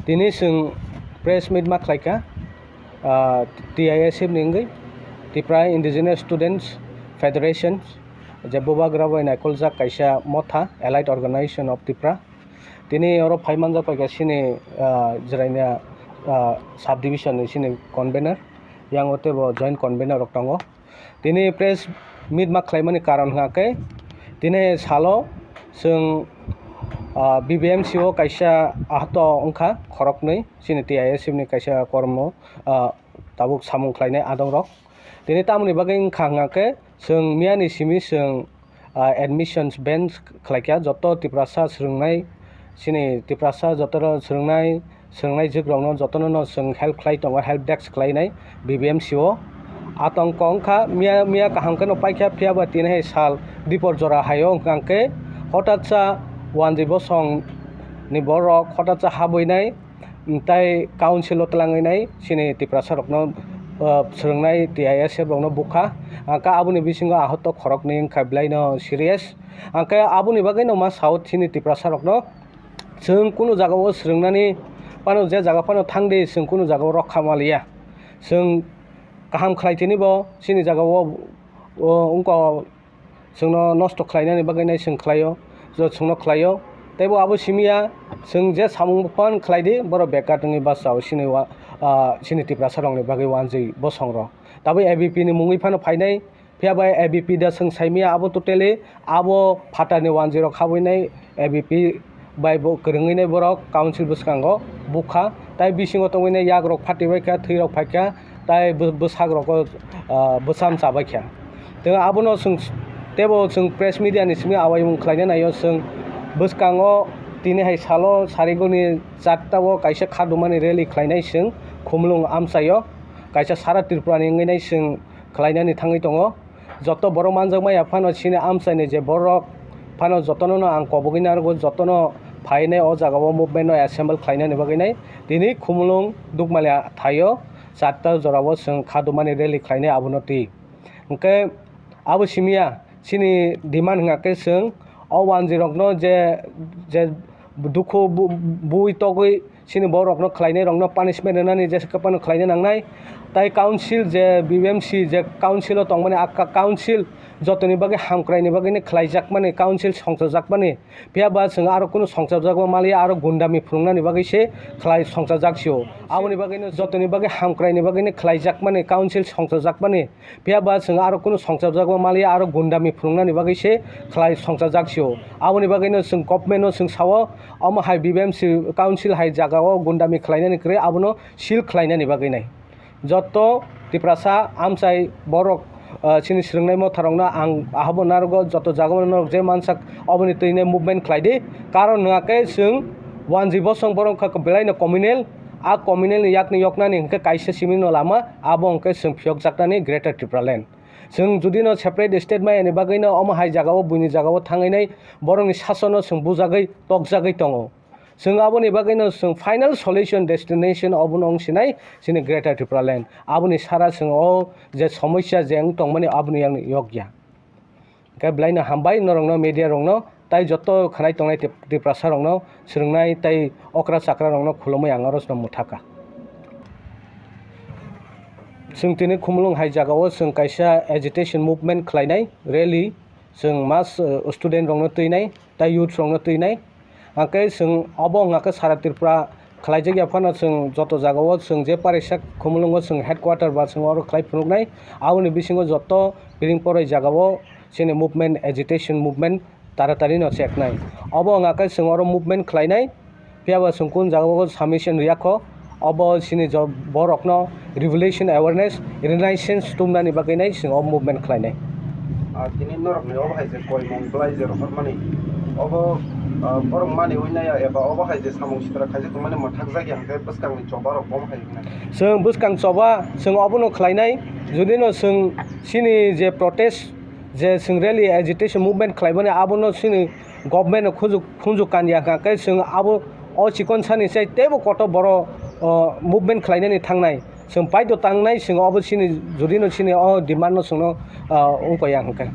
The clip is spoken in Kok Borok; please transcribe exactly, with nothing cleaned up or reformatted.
Tini chwng press meet ma khlaikha, ah, T I S F ni wngwi, Tripura Indigenous Students Federation, je bubagra bai naikoljak kaisa motha, Allied Organization of Tripura. Tini oro phai manjak paikha chini, ah, Jwraina, ah, sub division ni chini convener, yang o teibo joint convener rok tongo. Tini press meet ma khlaimani karon hwnkha khe, tini salo chwng, ah, B B M C o kaisa ahato wngkha khoroknwi chini T I S F ni kaisa kormo, ah, tabuk samung khlainai adongrok. Tini tamoni bagwi wngkha hwnkha khe, chwng miyani simi chwng, ah, admissions ban khlaikha, joto Tiprasa swrwngnai, chini Tiprasa jotono swrwngnai, swrwngnai jwkrokno jotono no chwng help khlai tongo, help desk khlainai B B M C o. Atongko wngkha, miya, miya kaham kheno paikha, phiya ba tini hai sal dipor jora hai o wngkha khe, hotatsa wanjwi bosong ni borok hotatsa habwinai, tei council o twlangwi nai chini Tiprasa rokno, ah, swrwngnai T I S F rokno bukha. Hwnkhe aboni bisingo ahot khoroknwi wngkha belai no serious. Hwnkhe aboni bagwi no ma sao chini Tiprasa rokno, chwng kunu jaga o swrwngnani phano, je jaga phano thangdi, chwng kunu jaga o rokha maliya. Chwng kaham khlai tini bo chini jaga o, o, wngkha chwngno nosto khlainani bagwi nai chwng khlaio, jo chwngno khlaio. Teibo abo simiya, chwng je samung phano khlai di, borok bekar wngwi bachao chini wa-, ah, chini Tiprasa rokni bagwi wanjwi bosong rok. Tabuk A B P ni mungwi phano phainai, phiya bai A B P da chwng saimaya abo totally abo phatarni wanjwi rok habwinai A B P bai bo kwrwngwi nai borok council bwskango bukha, tai bisingo tongwi nai yak rok phatibai kha, thwi rok phai kha, tai bw-, bwsak rokbo, ah, bwsam chabai kha. Tei abono chwng, teibo chwng press media ni simi awaimung khlaina naio chwng bwskango tini hai salo sarigoni charta o kaisa khadumani rally khlainai chwng Khumulwng amchaio kaisa sara Tripura ni wngwi nai chwng khlainani thangwi tongo. Joto borok manjakmaya phano chini amchaini je borok phano jotono no ang kobogwi narwgo, jotono phainai o jaga o movement no assemble khlainani bagwi nai. Tini Khumulwng Dukmali thaio charta jorao chwng khadumani rally khlainai abono twi. Hwnkhe abo simiya chini demand hwnkha khe chwng o wanjwi rokno je, je dukhu bu-, bui togwi chini borokno khlainai rokno punishment rwnani jesa phano khlaina nangnai. Tai council je B B M C je council o tongmani, a ka-, council jotoni bagwi hamkraini bagwino khlaijakmani, council songchajakmani, phiya ba chwng aro kunu songchajakma maliya, aro gundami phunuknani bagwi se khlai songchajak sio. Aboni bagwino jotoni bagwi hamkraini bagwino khlaijakmani, council songchajakmani, phiya ba chwng aro kunu songchajakma maliya, aro gundami phunuknani bagwi se khlai songchajak sio. Aboni bagwino chwng government no chwng sao, omo hai B B M C council hai jaga o gundami khlainani kwrwi, abono seal khlainani bagwi nai. Joto Tiprasa amchai borok, ah, chini swrwngnai motha rokno ang ahabo narwgo, joto jaga o norok je mansak oboni twi nai movement khlai di, karon hwnkha khe chwng wanjwi bosong borok wngkha belai no communal, a communal ni yakni yoknani hwnkhe kaisa simi no lama, abo hwnkhe chwng phiyokjaknani Greater Tipraland. Chwng jodi no separate state maya ni bagwi no omo hai jaga o buini jaga o thangwi nai borok ni sason no chwng bujagwi tokjagwi tongo. Chwng aboni bagwi no chwng final solution destination obo no wng sinai chini Greater Tipraland. Aboni sara chwng o je somosya je wng tongmani aboni yang yokya. Hwnkhe belai no hambai norok no media rok no tai joto khanai tongnai Tip-, Tiprasa rok no swrwngnai tai okra chakra rok no khulumui ang oro no mwthaka. Chwng tini Khumulwng hai jaga o chwng kaisa agitation movement khlainai rally, chwng mass, uh, student rok no twinai tai youth rok no twinai. Hwnkhe chwng obo wngkha khe sara Tripura khlaijak ya phano chwng joto jaga o chwng je parisa Khumulwng o chwng headquarter ba chwng oro khlai phunuknai. Aboni bisingo joto piring poroi jaga o chini movement, agitation movement taratari no cheknai. Obo wngkha khe chwng oro movement khlainai. Phiya ba chwng kun jaga o submission riyakho. Obo chini jo-, borokno revolution awareness, renaissance tubnani bagwi nai chwng o movement khlainai. Ah, tini norokni obo hai je koimung bwlai je rohormani, obo, ah, borok maniwi naiya eba obo hai je samung sitra khaijak tongmani mwthakjak ya hwnkhe bwskangni choba rok omo hai wngnai. Chwng bwskang choba chwng obono khlainai, jodi no chwng chini je protest, je chwng rally agitation movement khlaimani abono chini government no khunju, khunju kanya hwnkha khe chwng abo o chikon sani chai teibo kotor boro, o, movement khlainani thangnai. Chwng paito tangnai, chwng obo chini, jodi no chini o demand no chwngno, ah, wngkha ya hwnkhe.